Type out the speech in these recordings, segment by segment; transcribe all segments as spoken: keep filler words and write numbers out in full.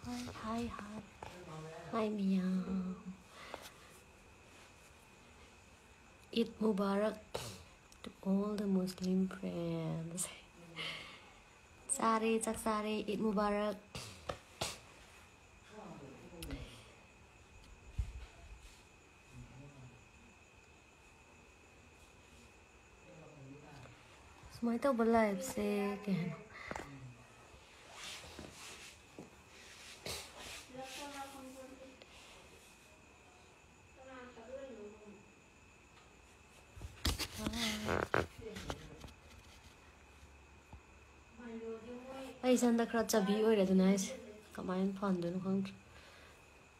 Hi, hi, hi. Hi, Mia. Eid Mubarak to all the Muslim friends. ꯆꯥꯔꯦ, ꯆꯥꯛ ꯆꯥꯔꯦ꯫ Eid Mubarak. ꯁꯨꯃꯥꯏꯅ ꯇꯧꯕ liveꯁꯦ ꯀꯩ ꯍꯥꯏꯅꯣ? ꯑꯩꯁꯦ ꯍꯟꯗꯛ ꯈꯔ ꯆꯕꯤ ꯑꯣꯏꯔꯦ, ꯑꯗꯨꯅ ꯑꯩꯁꯦ ꯀꯃꯥꯏꯅ ꯐꯍꯟꯗꯣꯏꯅꯣ ꯈꯪꯗ꯭ꯔꯦ꯫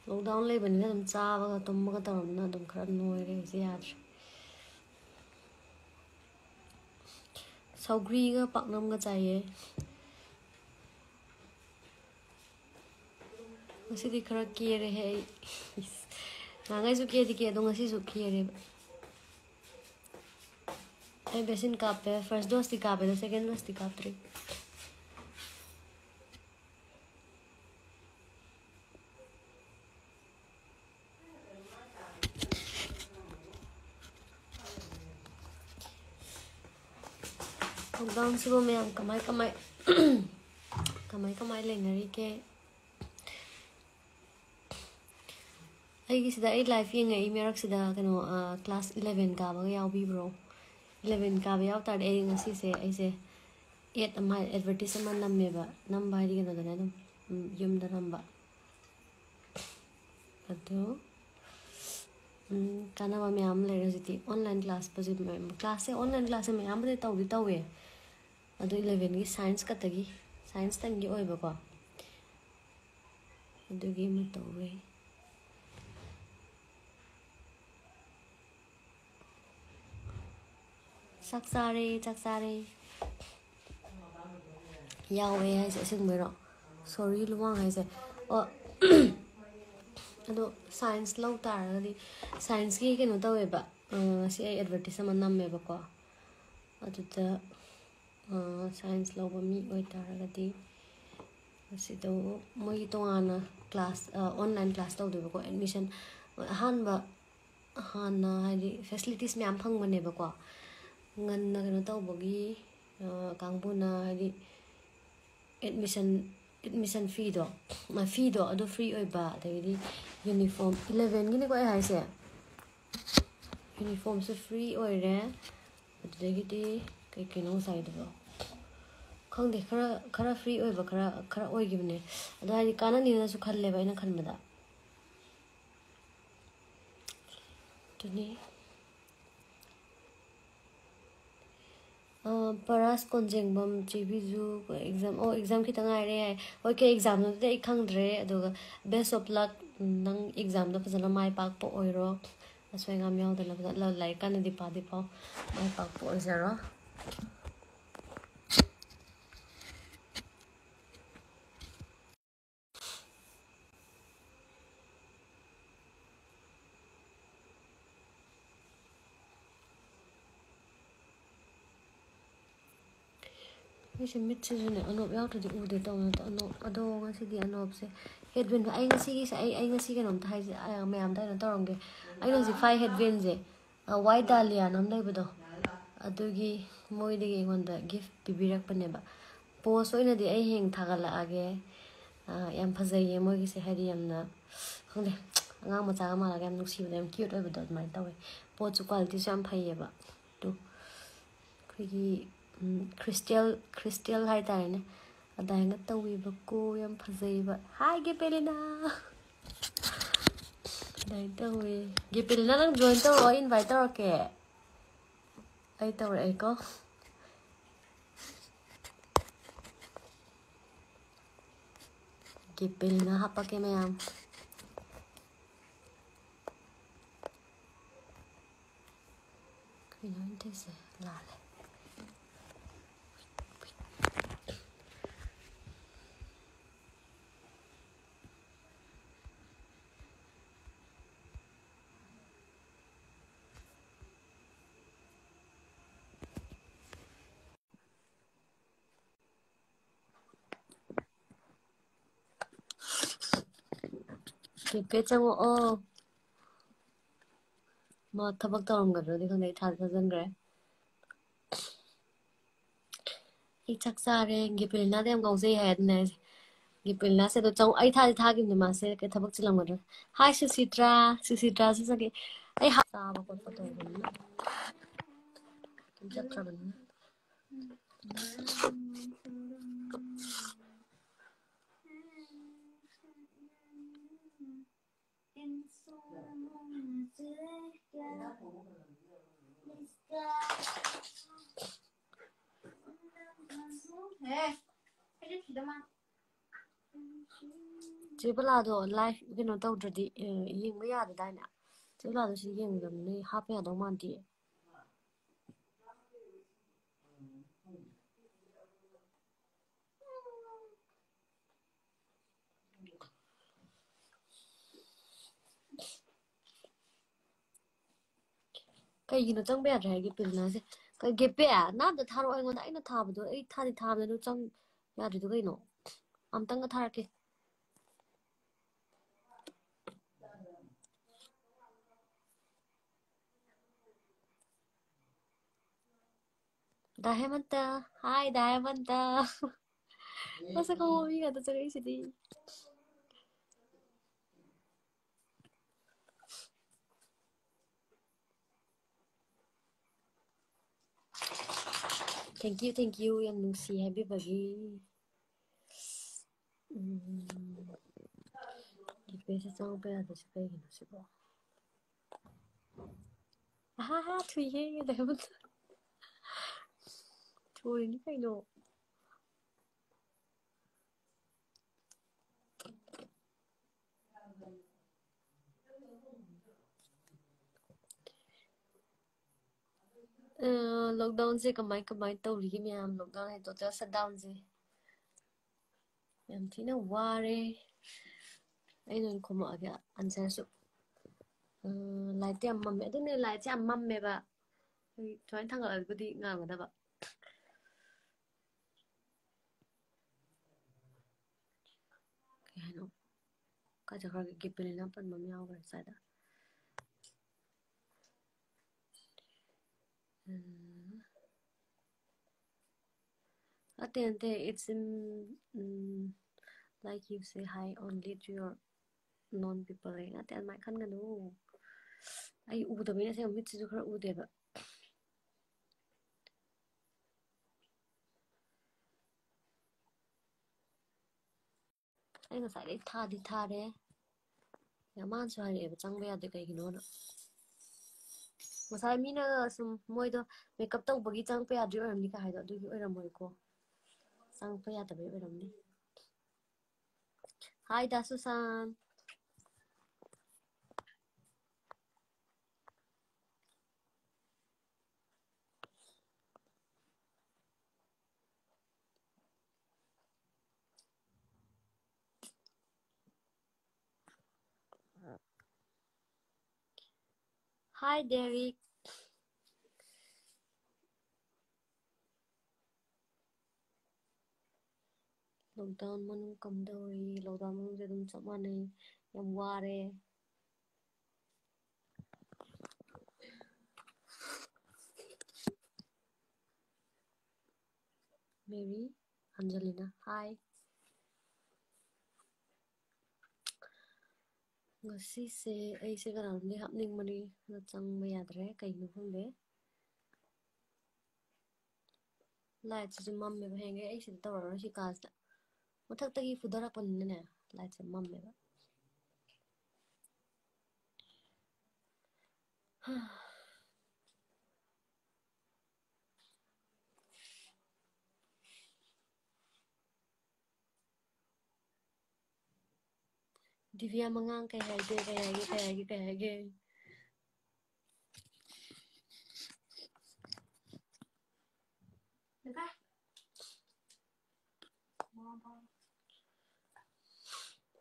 Lockdown ꯂꯩꯕꯅꯤꯅ ꯑꯗꯨꯝ ꯆꯥꯕꯒ ꯇꯨꯝꯕꯒ ꯇꯧꯔꯕꯅꯤꯅ ꯑꯗꯨꯝ ꯈꯔ ꯅꯣꯏꯔꯦ, ꯍꯧꯖꯤꯛ ꯌꯥꯗ꯭ꯔꯦ꯫ ꯁꯧꯒ꯭ꯔꯤꯒ ꯄꯥꯛꯅꯝꯒ ꯆꯥꯏꯌꯦ꯫ ꯉꯁꯤꯗꯤ ꯈꯔ ꯀꯦꯔꯦꯍꯦ ꯑꯩ꯫ ꯅꯍꯥꯟꯈꯩꯁꯨ ꯀꯦꯗꯤ ꯀꯦ, ꯑꯗꯣ ꯉꯁꯤꯁꯨ ꯀꯦꯔꯦꯕ꯫ ꯑꯩ vaccine ꯀꯥꯞꯄꯦ, first doseꯇꯤ ꯀꯥꯞꯄꯦ, ꯑꯗꯣ second doseꯇꯤ ꯀꯥꯞꯇ꯭ꯔꯤ꯫ Lockdownꯁꯤꯕꯨ ꯃꯌꯥꯝ ꯀꯃꯥꯏ ꯀꯃꯥꯏ, ꯀꯃꯥꯏ ꯀꯃꯥꯏ ꯂꯩꯅꯔꯤꯒꯦ? ꯑꯩꯒꯤꯁꯤꯗ ꯑꯩ live ꯌꯦꯡꯉꯛꯏ ꯃꯔꯛꯁꯤꯗ ꯀꯩꯅꯣ, class eleven ꯀꯥꯕꯒ ꯌꯥꯎꯕꯤꯕ꯭ꯔꯣ? Eleven ꯀꯥꯕ ꯌꯥꯎ ꯇꯥꯔꯗꯤ ꯑꯩ ꯉꯁꯤꯁꯦ ꯑꯩꯁꯦ ad ꯑꯃ, advertise ꯑꯃ ꯅꯝꯃꯦꯕ꯫ ꯅꯝꯕ ꯍꯥꯏꯗꯤ ꯀꯩꯅꯣꯗꯅꯦ ꯑꯗꯨꯝ, ꯎꯝ, ꯌꯨꯝꯗ ꯅꯝꯕ꯫ ꯑꯗꯨ, ꯎꯝ, ꯀꯥꯟꯅꯕ ꯃꯌꯥꯝ ꯑꯃ ꯂꯩꯔꯦ ꯍꯧꯖꯤꯛꯇꯤ꯫ Online classꯄꯁꯤ, classꯁꯦ, online classꯁꯦ ꯃꯌꯥꯝꯕꯨꯗꯤ ꯇꯧꯗꯤ ꯇꯧꯋꯦ꯫ ꯑꯗꯨ elevenꯒꯤ science ꯈꯛꯇꯒꯤ, scienceꯇꯪꯒꯤ ꯑꯣꯏꯕꯀꯣ꯫ ꯑꯗꯨꯒꯤ ꯑꯃ ꯇꯧꯋꯦ꯫ ꯆꯥꯛ ꯆꯥꯔꯦ, ꯆꯥꯛ ꯆꯥꯔꯦ꯫ ꯌꯥꯎꯋꯦ ꯍꯥꯏꯁꯦ ꯑꯁꯦꯡꯕꯩꯔꯣ? Sorry, ꯂꯨꯋꯥꯡ ꯍꯥꯏꯁꯦ꯫ ꯑꯣ, ꯑꯗꯣ science ꯂꯧ ꯇꯥꯔꯒꯗꯤ, scienceꯀꯤ ꯀꯩꯅꯣ ꯇꯧꯋꯦꯕ, ꯑ, ꯉꯁꯤ ꯑꯩ advertise ꯑꯃ ꯅꯝꯃꯦꯕꯀꯣ꯫ ꯑꯗꯨꯗ, ꯑ, science ꯂꯧꯕ ꯃꯤ ꯑꯣꯏꯇꯥꯔꯒꯗꯤ ꯁꯤꯗ ꯃꯣꯏꯒꯤ ꯇꯣꯉꯥꯟꯅ ꯀ꯭ꯂꯥꯁ, ꯑꯣꯟꯂꯥꯏꯟ ꯀ꯭ꯂꯥꯁ ꯇꯧꯗꯣꯏꯕꯀꯣ꯫ ꯑꯦꯗꯃꯤꯁꯟ ꯑꯍꯥꯟꯕ, ꯍꯥꯟꯅ ꯍꯥꯏꯗꯤ ꯐꯦꯁꯤꯂꯤꯇꯤꯁ ꯃꯌꯥꯝ ꯐꯪꯕꯅꯦꯕꯀꯣ꯫ ꯉꯟꯅ ꯀꯩꯅꯣ ꯇꯧꯕꯒꯤ, ꯑ, ꯀꯥꯡꯕꯨꯅ ꯍꯥꯏꯗꯤ ꯑꯦꯗꯃꯤꯁꯟ ꯑꯦꯗꯃꯤꯁꯟ ꯐꯤꯗꯣ, ꯐꯤꯗꯣ ꯑꯗꯨ ꯐ꯭ꯔꯤ ꯑꯣꯏꯕ, ꯑꯗꯒꯤꯗꯤ ꯌꯨꯅꯤꯐꯣꯔꯝ, ꯏꯂꯚꯦꯟꯒꯤꯅꯤꯀꯣ ꯑꯩ ꯍꯥꯏꯁꯦ, ꯌꯨꯅꯤꯐꯣꯔꯝꯁꯨ ꯐ꯭ꯔꯤ ꯑꯣꯏꯔꯦ꯫ ꯑꯗꯨꯗꯒꯤꯗꯤ ꯀꯩ ꯀꯩꯅꯣ ꯉꯁꯥꯏꯗꯨꯕꯣ? ꯈꯪꯗꯦ, ꯈꯔ, ꯈꯔ ꯐ꯭ꯔꯤ ꯑꯣꯏꯕ ꯈꯔ, ꯈꯔ ꯑꯣꯏꯈꯤꯕꯅꯦ꯫ ꯑꯗꯣ ꯍꯥꯏꯗꯤ ꯀꯥꯟꯅꯅꯤꯅꯁꯨ ꯈꯜꯂꯦꯕ ꯑꯩꯅ ꯈꯟꯕꯗ꯫ ꯑꯗꯨꯅꯤ꯫ ꯑ, ꯄꯔꯥꯁ ꯀꯣꯟꯖꯦꯡꯕꯝ, ꯆꯦꯕꯤꯖꯨ, ꯑꯦꯛꯖꯥꯝ, ꯑꯣ, ꯑꯦꯛꯖꯥꯝ ꯈꯤꯇꯪ ꯉꯥꯏꯔꯦ ꯍꯥꯏ꯫ ꯍꯣꯏ, ꯀꯩ ꯑꯦꯛꯖꯥꯝꯅꯣꯗꯨꯗꯤ ꯑꯩ ꯈꯪꯗ꯭ꯔꯦ꯫ ꯑꯗꯨꯒ best of luck, ꯅꯪ ꯑꯦꯛꯖꯥꯝꯗꯣ ꯐꯖꯅ ꯃꯥꯏ ꯄꯥꯛꯄ ꯑꯣꯏꯔꯣ꯫ ꯑꯁꯣꯏ ꯑꯉꯥꯝ ꯌꯥꯎꯗꯅ ꯐꯖꯅ ꯂꯥꯏꯔꯤꯛ ꯀꯟꯅꯗꯤ ꯄꯥꯗꯤ ꯄꯥꯎ꯫ ꯃꯥꯏ ꯄꯥꯛꯄ ꯑꯣꯏꯖꯔꯣ꯫ ꯑꯩꯁꯦ ꯃꯤꯠꯁꯤꯁꯨꯅꯦ ꯑꯅꯣꯞ ꯌꯥꯎꯗ꯭ꯔꯗꯤ ꯎꯗꯦ ꯇꯧꯕꯅꯦ꯫ ꯑꯗꯣ ꯑꯅꯣꯞ, ꯑꯗꯣ ꯉꯁꯤꯗꯤ ꯑꯅꯣꯞꯁꯦ, ꯍꯦꯗꯕꯦꯟ, ꯑꯩ ꯉꯁꯤꯒꯤꯁꯦ, ꯑꯩ, ꯑꯩ ꯉꯁꯤ ꯀꯩꯅꯣꯝꯇ ꯍꯥꯏꯁꯦ, ꯑ, ꯃꯌꯥꯝꯗ ꯀꯩꯅꯣ ꯇꯧꯔꯝꯒꯦ꯫ ꯑꯩꯅ ꯍꯧꯖꯤꯛ ꯐꯥꯏ ꯍꯦꯗꯕꯦꯟꯁꯦ, ꯑ, ꯋꯥꯏ ꯗꯥꯂꯤꯌꯥꯅ ꯑꯃ ꯂꯩꯕꯗꯣ, ꯑꯗꯨꯒꯤ ꯃꯣꯏꯗꯒꯤ ꯑꯩꯉꯣꯟꯗ ꯒꯤꯐ ꯄꯤꯕꯤꯔꯛꯄꯅꯦꯕ꯫ ꯄꯣꯁ ꯑꯣꯏꯅꯗꯤ ꯑꯩ ꯍꯌꯦꯡ ꯊꯥꯒꯠꯂꯛꯑꯒꯦ꯫ ꯑ, ꯌꯥꯝ ꯐꯖꯩꯌꯦ ꯃꯣꯏꯒꯤꯁꯦ, ꯍꯥꯏꯗꯤ ꯌꯥꯝꯅ, ꯈꯪꯗꯦ, ꯑꯉꯥꯡ ꯃꯆꯥꯒ ꯃꯥꯜꯂꯒ ꯌꯥꯝ ꯅꯨꯡꯁꯤꯕꯗꯣ, ꯌꯥꯝ ꯀ꯭ꯌꯨꯠ ꯑꯣꯏꯕꯗꯣ ꯑꯗꯨꯃꯥꯏꯅ ꯇꯧꯋꯦ꯫ ꯄꯣꯠꯁꯨ ꯀ꯭ꯋꯥꯂꯤꯇꯤꯁꯨ ꯌꯥꯝ ꯐꯩꯌꯦꯕ꯫ ꯑꯗꯨ ꯑꯩꯈꯣꯏꯒꯤ, ꯎꯝ, ꯈ꯭ꯔꯤꯁꯇꯦꯜ, ꯈ꯭ꯔꯤꯁꯇꯦꯜ ꯍꯥꯏꯇꯥꯔꯦꯅꯦ, ꯑꯗꯨꯃꯥꯏꯅ ꯇꯧꯋꯦꯕꯀꯣ꯫ ꯌꯥꯝ ꯐꯖꯩꯕ꯫ ꯍꯥꯏ, ꯒꯦꯄꯦꯂꯤꯅꯥ! ꯑꯗꯨꯃꯥꯏꯅ ꯇꯧꯋꯦ꯫ ꯒꯦꯄꯦꯂꯤꯅꯥ, ꯅꯪ ꯖꯣꯏꯟ ꯇꯧꯔꯛꯑꯣ, ꯑꯩ ꯏꯟꯚꯥꯏꯠ ꯇꯧꯔꯛꯀꯦ꯫ ꯑꯩ ꯇꯧꯔꯛꯑꯦꯀꯣ꯫ ꯒꯦꯄꯦꯂꯤꯅꯥ ꯍꯥꯞꯄꯛꯀꯦ ꯃꯌꯥꯝ꯫ ꯀꯩꯅꯣ ꯑꯩꯅ ꯇꯧꯔꯤꯁꯦ? ꯂꯥꯜꯂꯦ꯫ ꯍꯥꯏꯐꯦꯠ ꯆꯪꯉꯛꯑꯣ꯫ ꯃꯥ ꯊꯕꯛ ꯇꯧꯔꯝꯒꯗ꯭ꯔꯗꯤ ꯈꯪꯗꯦ, ꯑꯩ ꯊꯥꯗꯤ ꯊꯥꯖꯤꯟꯈ꯭ꯔꯦ꯫ ꯑꯩ ꯆꯥꯛ ꯆꯥꯔꯦ꯫ ꯒꯤꯄꯤꯂꯤꯅꯥꯗ ꯌꯥꯝ ꯉꯥꯎꯖꯩ ꯍꯥꯏ ꯑꯗꯨꯅ ꯍꯥꯏꯁꯦ꯫ ꯒꯤꯄꯤꯂꯤꯅꯥꯁꯦ ꯑꯗꯣ ꯆꯪ-, ꯑꯩ ꯊꯥꯗꯤ ꯊꯥꯈꯤꯕꯅꯦ ꯃꯥꯁꯦ ꯀꯩ ꯊꯕꯛ ꯆꯤꯜꯂꯝꯒꯗ꯭ꯔꯥ꯫ ꯍꯥꯏ ꯁꯨꯁꯤꯇ꯭ꯔꯥ, ꯁꯨꯁꯤꯇ꯭ꯔꯥꯁꯨ ꯆꯪꯉꯦ꯫ ꯑꯩ ꯍꯥ-, ꯆꯥꯕ ꯈꯣꯠꯄ ꯇꯧꯕꯅꯤꯅ ꯑꯗꯨꯝ ꯆꯠꯈ꯭ꯔꯕꯅꯤꯅ꯫ ꯆꯦ ꯕꯂꯥꯗꯣ ꯂꯥꯏꯐ ꯀꯩꯅꯣ ꯇꯧꯗ꯭ꯔꯗꯤ, ꯑꯦ, ꯌꯦꯡꯕ ꯌꯥꯗꯗꯥꯏꯅꯦ? ꯆꯦ ꯕꯂꯥꯗꯣ ꯁꯤ ꯌꯦꯡꯗꯕꯅꯤꯅ ꯍꯥꯞꯄ ꯌꯥꯗꯧ ꯃꯥꯟꯗꯤꯌꯦ꯫ ꯀꯩꯒꯤꯅꯣ ꯆꯪꯕ ꯌꯥꯗ꯭ꯔꯦ ꯍꯥꯏꯒꯦ ꯄꯤꯔꯤꯅꯥꯁꯦ? ꯀꯩ-, ꯒꯦꯄꯦ, ꯅꯍꯥꯟꯗ ꯊꯥꯔꯛꯑꯣ ꯑꯩꯉꯣꯟꯗ꯫ ꯑꯩꯅ ꯊꯥꯕꯗꯣ, ꯑꯩ ꯊꯥꯗꯤ ꯊꯥꯕꯗ ꯑꯗꯨ ꯆꯪ ꯌꯥꯗ꯭ꯔꯤꯗꯣ ꯀꯩꯅꯣ? ꯑꯝꯇꯪꯒ ꯊꯥꯔꯛꯀꯦ꯫ ꯗꯥ ꯍꯦꯃꯟꯇ, ꯍꯥꯏ ꯗꯥ ꯍꯦꯃꯟꯇ꯫ ꯃꯁꯛ ꯈꯪꯕ ꯃꯤ ꯉꯥꯛꯇ ꯆꯪꯉꯛꯏꯁꯤꯗꯤ꯫ Thank you, thank you, ꯌꯥꯝ ꯅꯨꯡꯁꯤ ꯍꯥꯏꯕꯤꯕꯒꯤ꯫ ꯎꯝ, ꯒꯦꯄꯦꯁꯦ ꯆꯪꯉꯛꯄ ꯌꯥꯗ꯭ꯔꯤꯁꯦ ꯀꯩꯒꯤꯅꯣ ꯁꯤꯕꯣ? ꯑꯍꯥ ꯍꯥ, ꯊꯨꯏꯍꯦ, ꯗꯥ ꯍꯦꯃꯟꯇ꯫ ꯊꯨꯔꯤꯅꯤ ꯀꯩꯅꯣ꯫ ꯑ, lockdownꯁꯦ ꯀꯃꯥꯏ ꯀꯃꯥꯏ ꯇꯧꯔꯤꯒꯦ ꯃꯌꯥꯝ? Lockdown ꯍꯥꯏ total shutdownꯁꯦ꯫ ꯌꯥꯝ ꯊꯤꯅ ꯋꯥꯔꯦ꯫ ꯑꯩꯅ ꯑꯣꯏꯅ ꯈꯨꯝꯃꯛꯑꯒꯦ answerꯁꯨ꯫ ꯑ, lightꯇꯤ ꯌꯥꯝ ꯃꯝꯃꯦ꯫ ꯑꯗꯨꯅꯦ, lightꯁꯦ ꯌꯥꯝ ꯃꯝꯃꯦꯕ꯫ ꯑꯩ ꯁꯨꯃꯥꯏꯅ ꯊꯥꯡꯒꯠꯂꯒꯕꯨꯗꯤ ꯉꯥꯡꯒꯗꯕ꯫ ꯀꯩ ꯍꯥꯏꯅꯣ? ꯀꯥꯏ ꯆꯠꯈ꯭ꯔꯒꯦ? ꯒꯤꯞꯄꯤꯂꯤꯅ ꯄꯟꯕ ꯑꯃ ꯌꯥꯎꯈ꯭ꯔꯦ ꯁ꯭ꯋꯥꯏꯗ꯫ ꯎꯝ꯫ ꯅꯠꯇꯦ, ꯅꯠꯇꯦ, it's in, um, like you say hi only to your known people. ꯑꯩ ꯅꯠꯇꯦ, ꯑꯗꯨꯃꯥꯏꯅ ꯈꯟꯒꯅꯨ꯫ ꯑꯩ ꯎꯗꯕꯅꯤꯅ ꯑꯁꯦꯡꯕ ꯃꯤꯠꯁꯤꯁꯨ ꯈꯔ ꯎꯗꯦꯕ꯫ ꯑꯩ ꯉꯁꯥꯏꯗꯩ ꯊꯥꯗꯤ ꯊꯥꯔꯦ꯫ ꯌꯥꯝ ꯃꯥꯅꯁꯨ ꯍꯥꯏꯔꯛꯑꯦꯕ, ꯆꯪꯕ ꯌꯥꯗꯦ ꯀꯩꯒꯤꯅꯣꯅ꯫ ꯉꯁꯥꯏ ꯃꯤꯅ ꯁꯨꯝ ꯃꯣꯏꯗꯣ ꯃꯦꯀꯞ ꯇꯧꯕꯒꯤ ꯆꯪꯉꯛꯄ ꯌꯥꯗ꯭ꯔꯤ ꯑꯣꯏꯔꯝꯅꯤ ꯀꯥꯏ ꯍꯥꯏꯗꯣ, ꯑꯗꯨꯒꯤ ꯑꯣꯏꯔꯝꯃꯣꯏꯀꯣ꯫ ꯆꯪꯉꯛꯄ ꯌꯥꯗꯕꯩ ꯑꯣꯏꯔꯝꯅꯤ꯫ Hi, ꯗꯥ ꯁꯨꯁꯥꯟ꯫ Hi, Derek. Lockdown ꯃꯅꯨꯡ ꯀꯝꯗꯧꯔꯤ? Lockdown ꯃꯅꯨꯡꯁꯦ ꯑꯗꯨꯝ ꯆꯞ ꯃꯥꯟꯅꯩ꯫ ꯌꯥꯝ ꯋꯥꯔꯦ꯫ ꯃꯦꯔꯤ ꯑꯟꯖꯂꯤꯅ, hi꯫ ꯉꯁꯤꯁꯦ ꯑꯩꯁꯦ ꯀꯅꯥꯅꯣꯝꯗꯤ ꯍꯥꯞꯅꯤꯡꯕꯅꯤ, ꯑꯗꯣ ꯆꯪꯕ ꯌꯥꯗ꯭ꯔꯦ, ꯀꯩꯒꯤꯅꯣ ꯈꯪꯗꯦ꯫ Lightꯁꯤꯁꯨ ꯃꯝꯃꯦꯕ꯫ ꯍꯌꯦꯡꯒꯩ ꯑꯩ ꯁꯤꯗ ꯇꯧꯔꯔꯣꯏ, ꯁꯤ ꯀꯥꯁꯤꯗ꯫ ꯃꯊꯛꯇꯒꯤ ꯐꯨꯊꯔꯛꯄꯅꯤꯅꯅꯦ, lightꯁꯦ ꯃꯝꯃꯦꯕ꯫ ꯗꯤꯕꯤꯌꯥ ꯃꯉꯥꯡ ꯀꯩ ꯍꯥꯏꯒꯦ, ꯀꯩ ꯍꯥꯏꯒꯦ, ꯀꯩ ꯍꯥꯏꯒꯦ, ꯀꯩ ꯍꯥꯏꯒꯦ?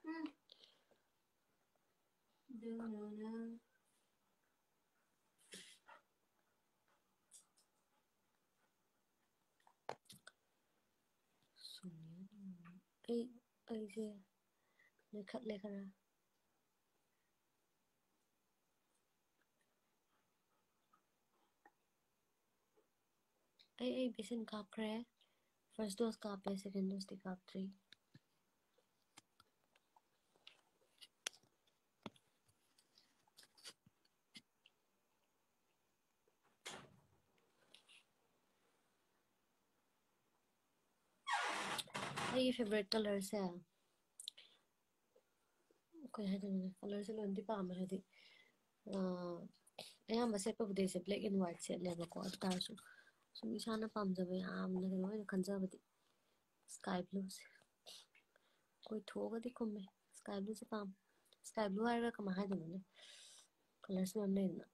ꯎꯝ꯫ ꯑꯗꯨꯅ ꯁꯣꯅꯤꯌꯥ, ꯑꯩ, ꯑꯩꯁꯦ ꯅꯣꯏꯈꯠꯂꯦ ꯈꯔ꯫ ꯑꯩ ꯑꯩ ꯚꯦꯛꯁꯤꯟ ꯀꯥꯞꯈ꯭ꯔꯦ꯫ First dose ꯀꯥꯞꯄꯦ, second dose ꯇꯤ ꯀꯥꯞꯇ꯭ꯔꯤ꯫ ꯑꯩꯒꯤ favourite colour ꯁꯦ, ꯀꯩ ꯍꯥꯏꯗꯣꯏꯅꯣ, colour ꯁꯦ ꯂꯣꯏꯅꯗꯤ ꯄꯥꯝꯃꯦ, ꯍꯥꯏꯗꯤ, ꯑꯥ, ꯑꯌꯥꯝꯕ ꯁꯦꯠꯄꯕꯨꯗꯤ ꯑꯩꯁꯦ black and white ꯁꯦꯠꯂꯦꯕꯀꯣ, ꯑꯗꯨ ꯇꯥꯔꯁꯨ ꯁꯨꯝ ꯏꯁꯥꯅ ꯄꯥꯝꯖꯕ, ꯌꯥꯝꯅ ꯀꯩꯅꯣ ꯑꯣꯏꯅ ꯈꯟꯖꯕꯗꯤ sky blue ꯁꯦ꯫ ꯀꯣꯏꯊꯣꯛꯑꯒꯗꯤ ꯈꯨꯝꯃꯦ, sky blue ꯁꯦ ꯄꯥꯝꯃꯦ꯫ Sky blue ꯍꯥꯏꯔꯒ ꯀꯃꯥꯏ ꯍꯥꯏꯗꯣꯏꯅꯣꯅꯦ? Colour ꯁꯨ ꯃꯌꯥꯝ ꯂꯩꯗꯅ꯫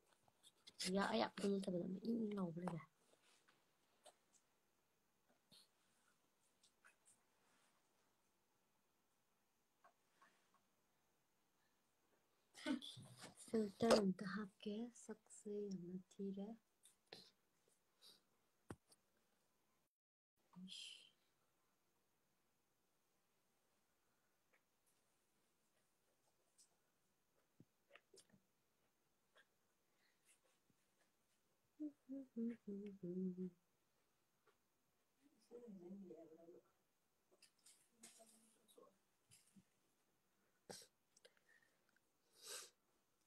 ꯌꯥꯛ ꯑꯌꯥꯛꯄꯗꯣ ꯅꯠꯇꯕꯗ ꯑꯃ ꯏꯪ ꯏꯪ ꯂꯥꯎꯕ ꯂꯩꯗꯥꯏ? Filter ꯑꯝꯇ ꯍꯥꯞꯀꯦ꯫ ꯁꯛꯁꯦ ꯌꯥꯝꯅ ꯊꯤꯔꯦ꯫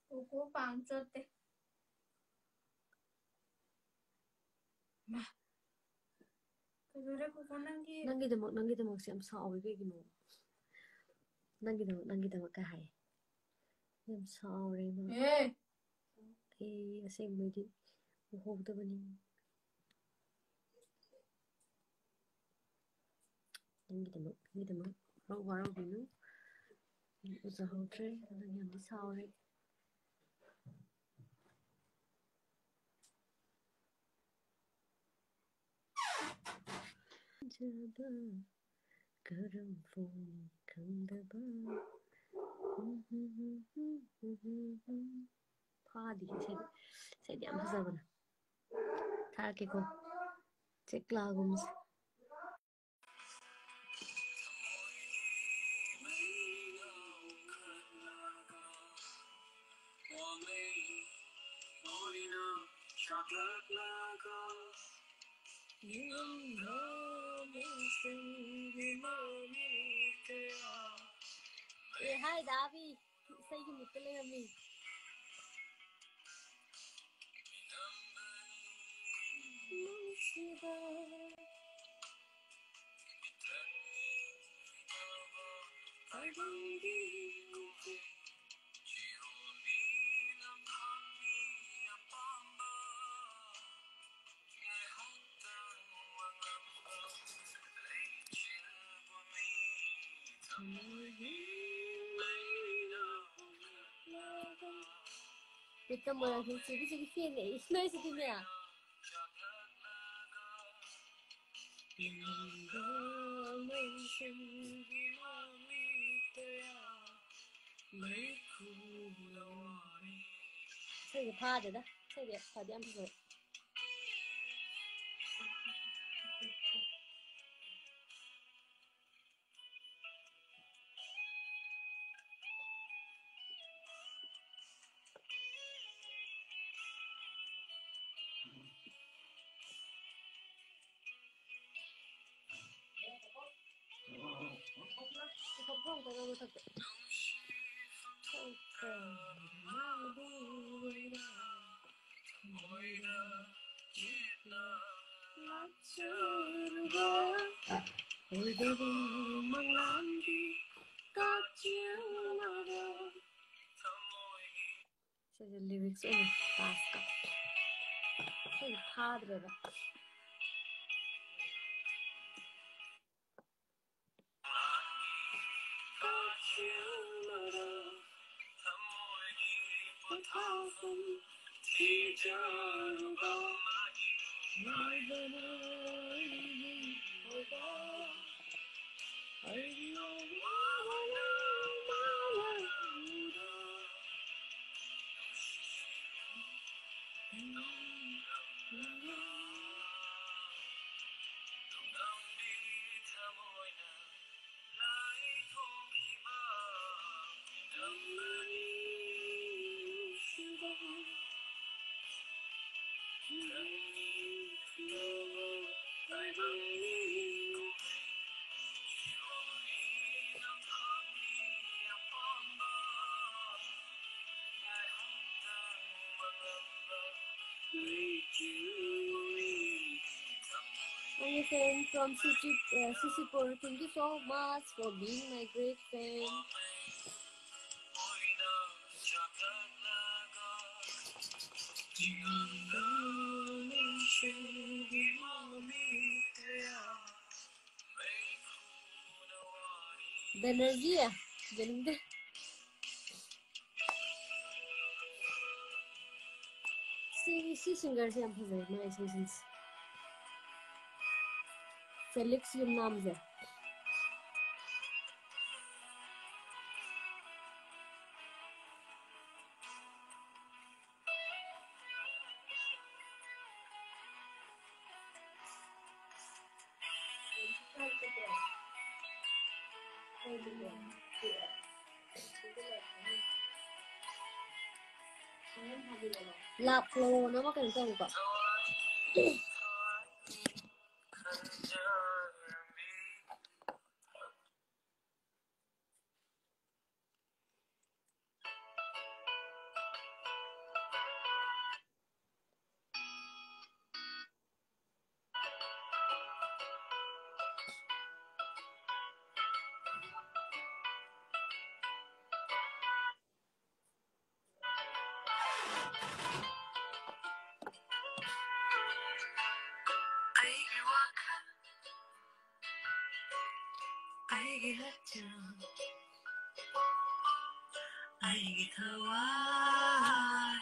ꯀꯣꯀꯣ ꯄꯥꯝ ꯆꯠꯇꯦ꯫ ꯃꯥ, ꯀꯩꯗꯧꯔꯦ ꯀꯣꯀꯣ ꯅꯪꯒꯤ? ꯅꯪꯒꯤꯗꯃꯛ, ꯅꯪꯒꯤꯗꯃꯛꯁꯦ ꯌꯥꯝ ꯁꯥꯎꯋꯦ꯫ ꯀꯩꯒꯤꯅꯣ? ꯅꯪꯒꯤꯗꯃꯛ, ꯅꯪꯒꯤꯗꯃꯛ ꯀꯥꯏ ꯍꯥꯏ? ꯌꯥꯝ ꯁꯥꯎꯔꯦ ꯃꯥ꯫ ꯑꯦ! ꯑꯩ ꯑꯁꯦꯡꯕꯩꯗꯤ ꯎꯍꯧꯗꯕꯅꯤ꯫ ꯅꯪꯒꯤꯗꯃꯛ, ꯅꯪꯒꯤꯗꯃꯛ ꯋꯥꯔꯧ-, ꯋꯥꯔꯧꯕꯤꯅꯨ꯫ ꯑꯩ ꯎꯖꯍꯧꯗ꯭ꯔꯦ, ꯑꯗꯨꯅ ꯌꯥꯝꯗꯤ ꯁꯥꯎꯔꯦ꯫ ꯈꯪꯖꯕ ꯀꯔꯝ ꯐꯣꯡꯅꯤ ꯈꯪꯗꯕ꯫ ꯐꯥꯗꯤ ꯏꯁꯩꯗꯤ, ꯏꯁꯩꯗꯤ ꯌꯥꯝ ꯐꯖꯕꯅꯦ꯫ ꯊꯥꯔꯛꯀꯦꯀꯣ꯫ ꯆꯦꯛꯂꯥꯒꯨꯝꯁꯦ꯫ ꯅꯪꯅ ꯅꯨꯡꯁꯤꯕꯤ ꯃꯃꯤꯠ ꯀꯌꯥ꯫ ꯑꯦ, ꯍꯥꯏ ꯗꯥꯕꯤ, ꯏꯁꯩꯒꯤ ꯃꯨꯠꯇ ꯂꯩꯔꯝꯃꯤ꯫ ꯅꯨꯡꯁꯤꯕ꯫ ꯇꯥꯏꯕꯪꯒꯤ ꯄ꯭ꯔꯤꯇꯝ ꯃꯣꯏꯔꯥꯡꯊꯦꯝ ꯆꯤꯕꯤ ꯆꯤꯕꯤ ꯐꯦꯟꯅꯦ ꯑꯩ꯫ ꯅꯣꯏꯁꯤꯗꯤꯅꯦ꯫ ꯏꯁꯩꯁꯦ ꯐꯥꯗꯦꯗ꯫ ꯏꯁꯩꯁꯦ ꯐꯗꯤ ꯌꯥꯝ ꯐꯖꯩ꯫ ꯁꯤꯁꯦ ꯂꯤꯔꯤꯛꯁ ꯑꯣꯏꯅ ꯄꯥꯁ ꯇꯧ꯫ ꯁꯤꯁꯦ ꯐꯥꯗ꯭ꯔꯦꯕ꯫ I'm a fan from C C, uh, C C four. Thank you so much for being my great fan. Banerjee ꯌꯦꯡꯅꯤꯡꯗꯦ꯫ ꯁꯤ, ꯁꯤ singerꯁꯦ ꯌꯥꯝ ꯐꯖꯩ, ꯃꯥꯏ ꯏꯁꯩꯁꯤꯡꯁꯦ꯫ Felix ꯌꯨꯝꯅꯥꯝꯁꯦ꯫ ꯂꯥꯛꯂꯣꯅ ꯑꯃ ꯀꯩꯅꯣ ꯇꯧꯕ꯫ ꯑꯩꯒꯤ ꯋꯥꯈꯜ, ꯑꯩꯒꯤ ꯍꯛꯆꯥꯡ, ꯑꯩꯒꯤ ꯊꯋꯥꯏ,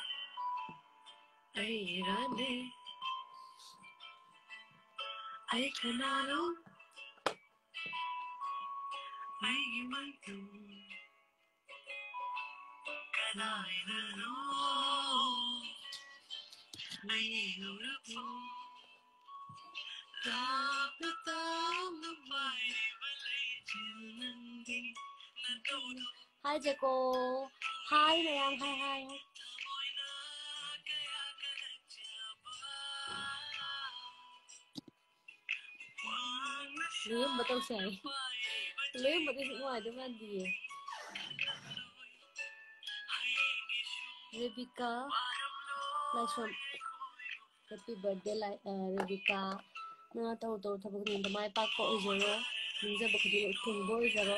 ꯑꯩꯒꯤ ꯔꯥꯅꯤ, ꯑꯩ ꯀꯅꯥꯅꯣ? ꯑꯩꯒꯤ ꯃꯪꯇꯣ ꯀꯗꯥꯏꯗꯅꯣ? ꯑꯩ ꯌꯦꯡꯂꯨꯔꯕꯣ? ꯇꯞꯅ ꯇꯞꯅ ꯄꯥꯏꯔꯤꯕ ꯂꯩꯆꯤꯜ ꯅꯪꯗꯤ ꯅꯇꯧꯗꯣ Hi, Jeko. Hi, Mayang. Hi, hi. ꯊꯃꯣꯏꯅ ꯀꯌꯥ ꯀꯜꯂꯛꯆꯕ꯫ ꯂꯣꯏꯔꯝꯕ ꯇꯧꯁꯦ ꯍꯥꯏ꯫ ꯂꯣꯏꯔꯝꯕꯗꯤ ꯅꯨꯡꯉꯥꯏꯗꯧ ꯃꯥꯟꯗꯤꯌꯦ꯫ ꯔꯦꯕꯤꯀꯥ ꯂꯥꯏꯁ꯭ꯔꯝ, happy birthday ꯔꯦꯕꯤꯀꯥ꯫ ꯅꯪꯅ ꯇꯧ ꯇꯧ ꯊꯕꯛ ꯈꯨꯗꯤꯡꯗ ꯃꯥꯏ ꯄꯥꯛꯄ ꯑꯣꯏꯖꯔꯣ꯫ ꯅꯤꯡꯖꯕ ꯈꯨꯗꯤꯡꯃꯛ ꯊꯨꯡꯕ ꯑꯣꯏꯖꯔꯣ꯫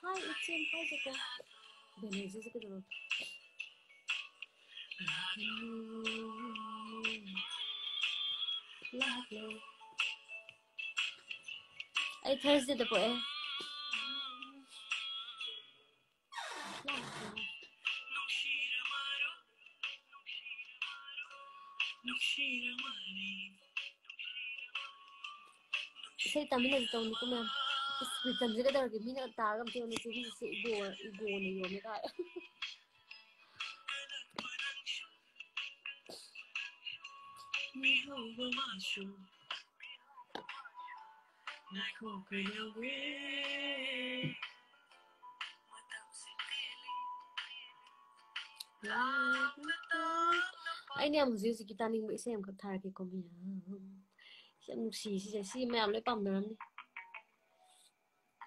Hi, it's in Hi, Jessica. Benedict is gonna Lovely. ꯑꯩ ꯊꯔꯁꯗꯦꯗ ꯄꯣꯛꯑꯦ꯫ ꯏꯁꯩ ꯇꯥꯃꯤꯟꯅꯁꯤ ꯇꯧꯅꯤꯀꯣ ꯃꯌꯥꯝ꯫ ꯏꯁ ꯔꯤꯇꯝꯁꯦ ꯀꯩꯗꯧꯔꯒꯦ? ꯃꯤꯅ ꯇꯥꯔꯒ ꯑꯝꯇ ꯌꯦꯡꯉꯨꯅꯦ꯫ ꯆꯦ ꯕꯤꯖꯤꯠꯁꯦ ꯏꯒꯣ ꯏꯒꯣꯅ ꯌꯣꯝꯃꯦ ꯀꯥꯏ꯫ ꯃꯤꯍꯧꯕ ꯃꯥꯁꯨ ꯉꯥꯏꯈꯣ ꯀꯩꯗꯧꯋꯦ? ꯑꯩꯅ ꯌꯥꯝ ꯍꯧꯖꯤꯛ ꯍꯧꯖꯤꯛꯀꯤ ꯇꯥꯅꯤꯡꯕ ꯏꯁꯩ ꯑꯃꯈꯛ ꯊꯥꯔꯛꯀꯦꯀꯣ ꯃꯌꯥꯝ꯫ ꯌꯥꯝ ꯅꯨꯡꯁꯤ ꯁꯤꯁꯦ꯫ ꯁꯤ ꯃꯌꯥꯝ ꯂꯣꯏ ꯄꯥꯝꯅꯔꯝꯅꯤ꯫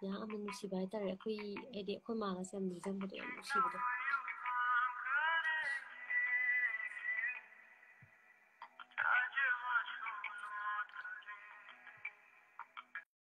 ꯌꯥꯝꯅ ꯅꯨꯡꯁꯤꯕ ꯍꯥꯏꯇꯥꯔꯦ꯫ ꯑꯩꯈꯣꯏ ꯍꯥꯏꯗꯤ ꯑꯩꯈꯣꯏ ꯃꯥꯒꯁꯦ ꯌꯥꯝ ꯅꯤꯡꯁꯤꯡꯕꯗꯣ, ꯌꯥꯝ ꯅꯨꯡꯁꯤꯕꯗꯣ꯫